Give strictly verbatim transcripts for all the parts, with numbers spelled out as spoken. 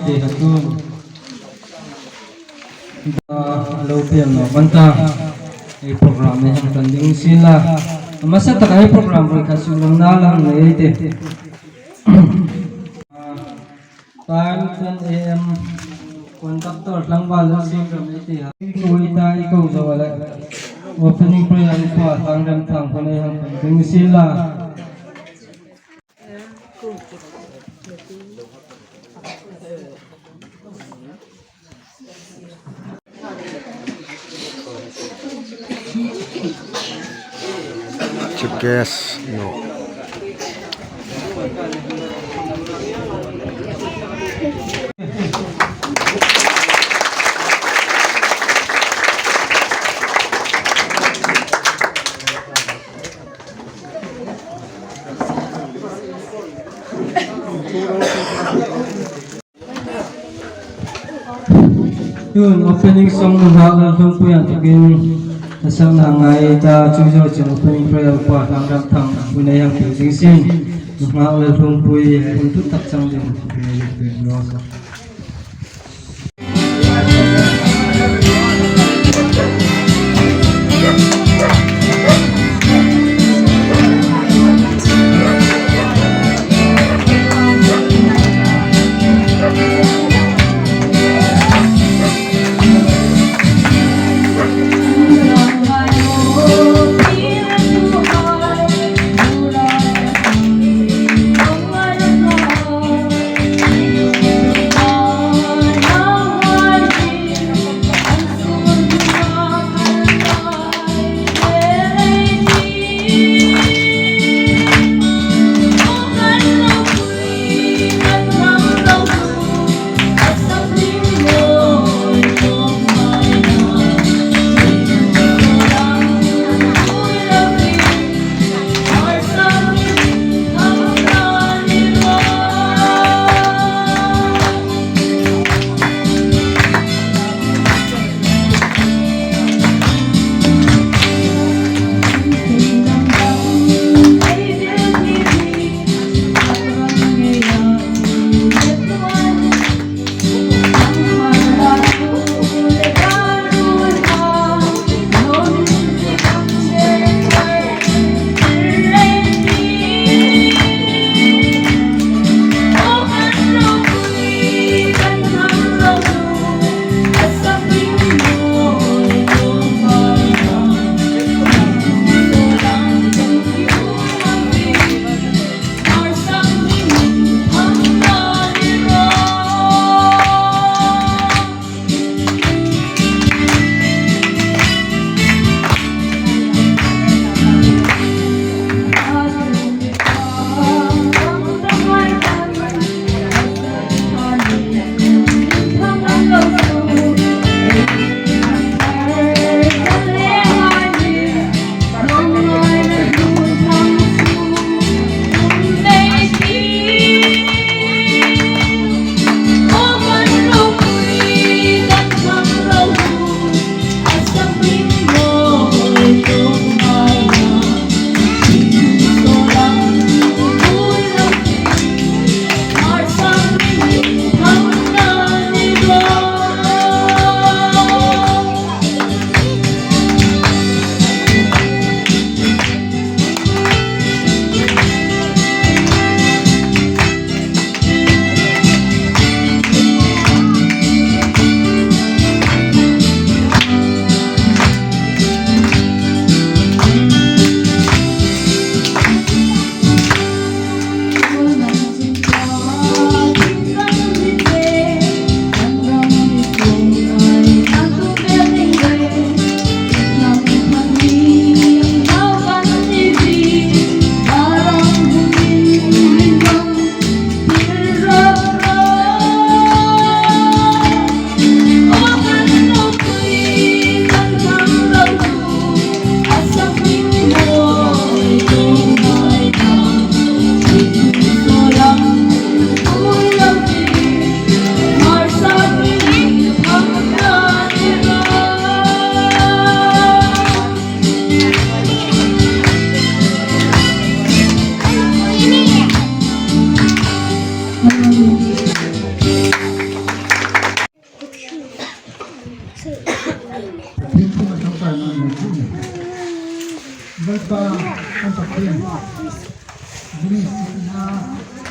Ti ha tu. A lo pian naw man ta. Ei program ei hang ṭan ding sin la. A hmasa tak ei program ruoi khat suk lang na lang nei ei tih. Time ten A M, conductor tlangval lo siem ram ei ti ha. I ko i ta i ko zo a le. Opening prayer Upa Thangramthang khun ei hang ṭan ding sin la. Chief guest, no. Tun opening song Nunghak Lalhlunpuia inthokin hla sakna ngai ta, chu zo chun opening prayer Upa Thangramthang khun ei hang pil ding sin. Nunghak Lalhlunpui, hun tu tak chang ding. Lalpa kan Pathien, bui sina,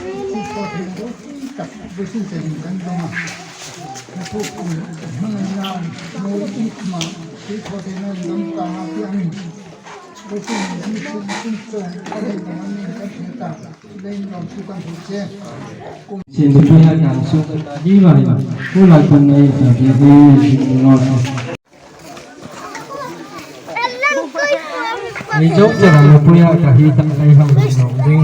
chu ko thei lo tak bui sin che ding kan dong a. Na thu kun hmang na mo i ma, chu ko thei na dong ka ma ti ang. Bui sin ni sin sin so, ka dei na ni ka thei ta. Dei lo chu kan thu che. Sin du ya kan su ka di ma ma. Ku la kun nei sa di di lo. Ei zo chara mipui a ka hi tak lei hang lo ding.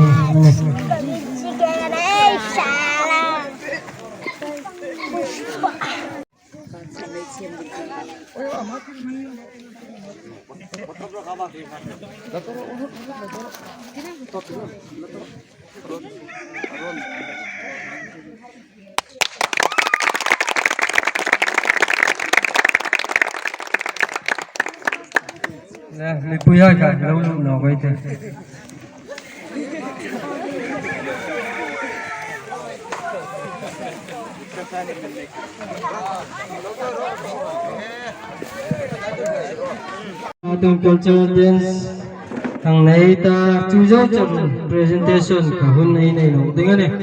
Le, mipuihai kha lo lut nawk ei tih. Atun cultural dance hang nei ta, chu zo chun presentation kha hun ei nei nawk ding a nih.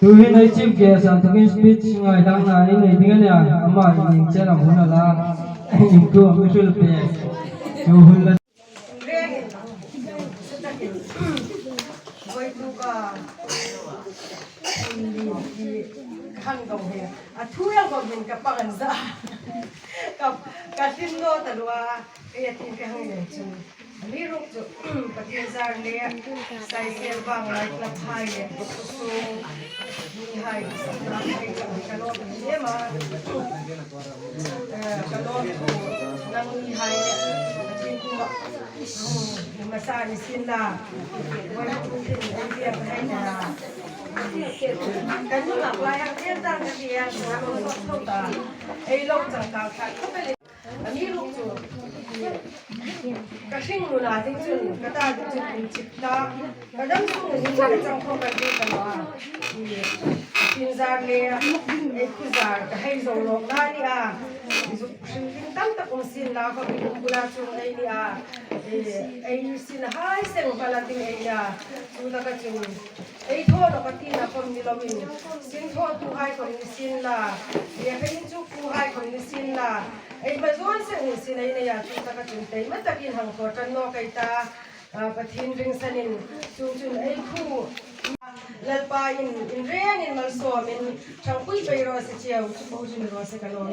Tuhin ei chief guest a takin speech ngaidamna ei nei ding a nih a, ama ieng chen am hun a la, iengtu am i hril pek. Chu hun la. Voi tu ka. Hang dong he. A thu el ko min ka pang an za. Ka, ka hlim naw ta lua. Ka ya tin ka hang nei chu. Amiruokchu, Pathien zar le, Saisel Vanglai Club hai le, Kusung mihai, ka lawm em a, eh, ka lawm thu, nang mihai le, Pathien kuoma, hmm, masa ni sin la, voi thu tin, ei biak hai na. Kan nu mak lai ang, tiang tang ka tiang, ka lawm thu ta, ei lo chang ka khat, Amiruokchu, ka hring nuna ding chun, ka ta ding chun, inchik ta, ka dam sung ni ka chang khawm ka ti ka lo a. Pathien zar le, ei khu zar, ka hei zo lawk na ni a. Zuk hring ding tam tak um sin la, khawm i kum bula chung ei ni a. Ei, ei sin hai seng hmala ding ei ni a. Chu taka chun, ei thaw lo ka tina khawm ni loin, sin thawtuhai khawm ni sin la, lekha inchuktuhai khawm ni sin la, ei hma zawn seng ni sin ei nei a, chu taka chun taima takin hang thaw ṭan nawk ei ta, a, Pathien ringsanin, chuongchun ei khu, Lalpa in, in rengin malsawmin, ṭhangpui pei raw se cheu, chu po chu ni raw se ka lawm.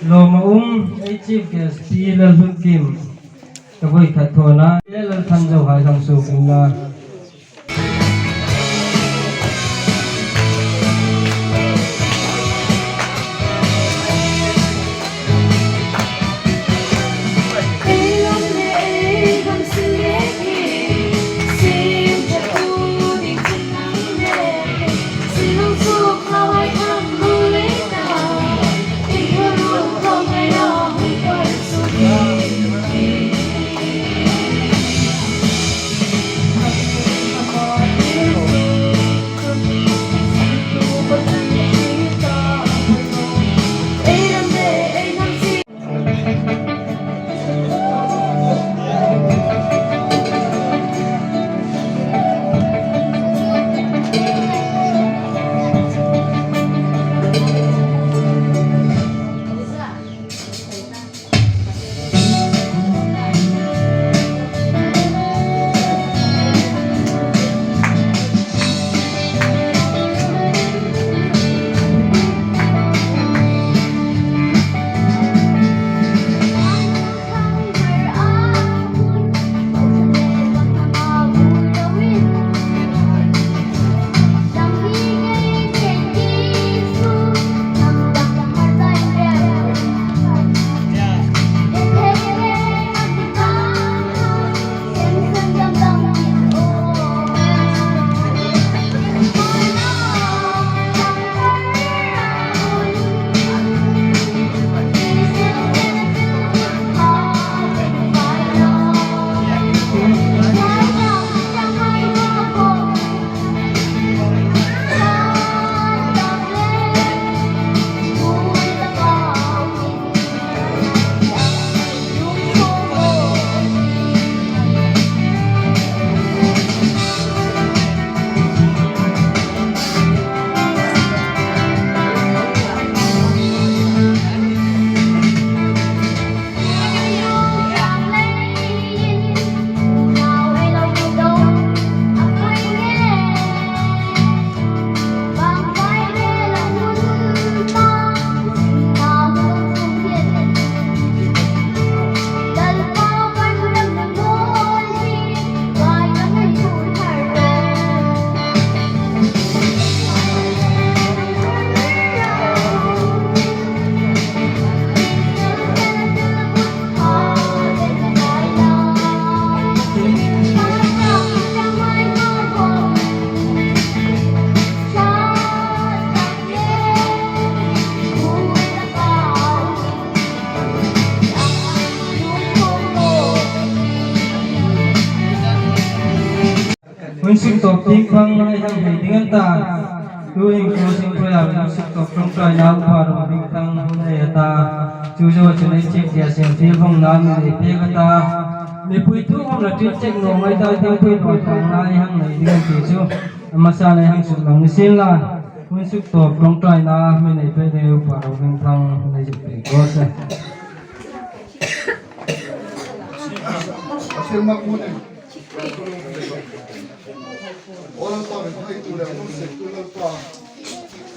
Lawm a um, ei chief guest Pi Lalhlunkim, ka voi khat thawna, Lal Thanzohai hang suok inla. Hun suktawp tieng pang ei hang nei ding a ni ta. Tuhin closing prayer hun suktawp ṭawngṭaina Upa Rongbingthang hung nei a ta. Chu zo chun ei chief guest Infielhmangna mi nei pek a ta. Mipui thu khom la ṭin chek naw ngai ta, Thiempui Rongbingthang ei hang nei ding a ni ti chu. A hmasain ei hang suklang ni sien la. Hun suktawp ṭawngṭaina mi nei pek ding Upa Rongbingthang nei zuk pek raw se. Aw Lalpa, mi haitu le hung suktu Lalpa,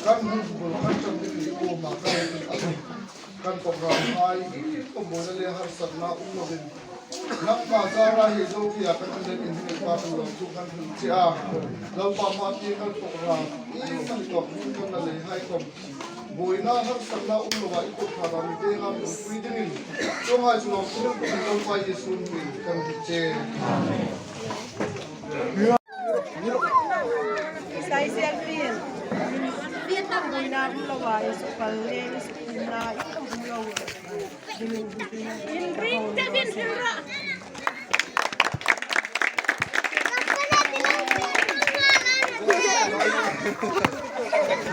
kan hmun bul kan ṭan ding i kuoma kan, kan program hai i khawmuolna le harsatna um lovin, nangma zara hi zo thei a kan um leiin hi Lalpa kan lawmthu kan hril che a. Lalpa, hma tieng kan program i kan tawk hun kan la lei hai khom buoina harsatna um lova i kut phara mi te ngam pui dingin, chuonghai chu lawmthu kan Lalpa Isu hmingin kan hril che. Isai selfie. Buoina um lova i sukpal le i sukpumna i um lo.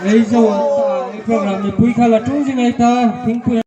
Ei zo a ta, ei program ni pui kha la ṭung zing ei ta, Thiempui.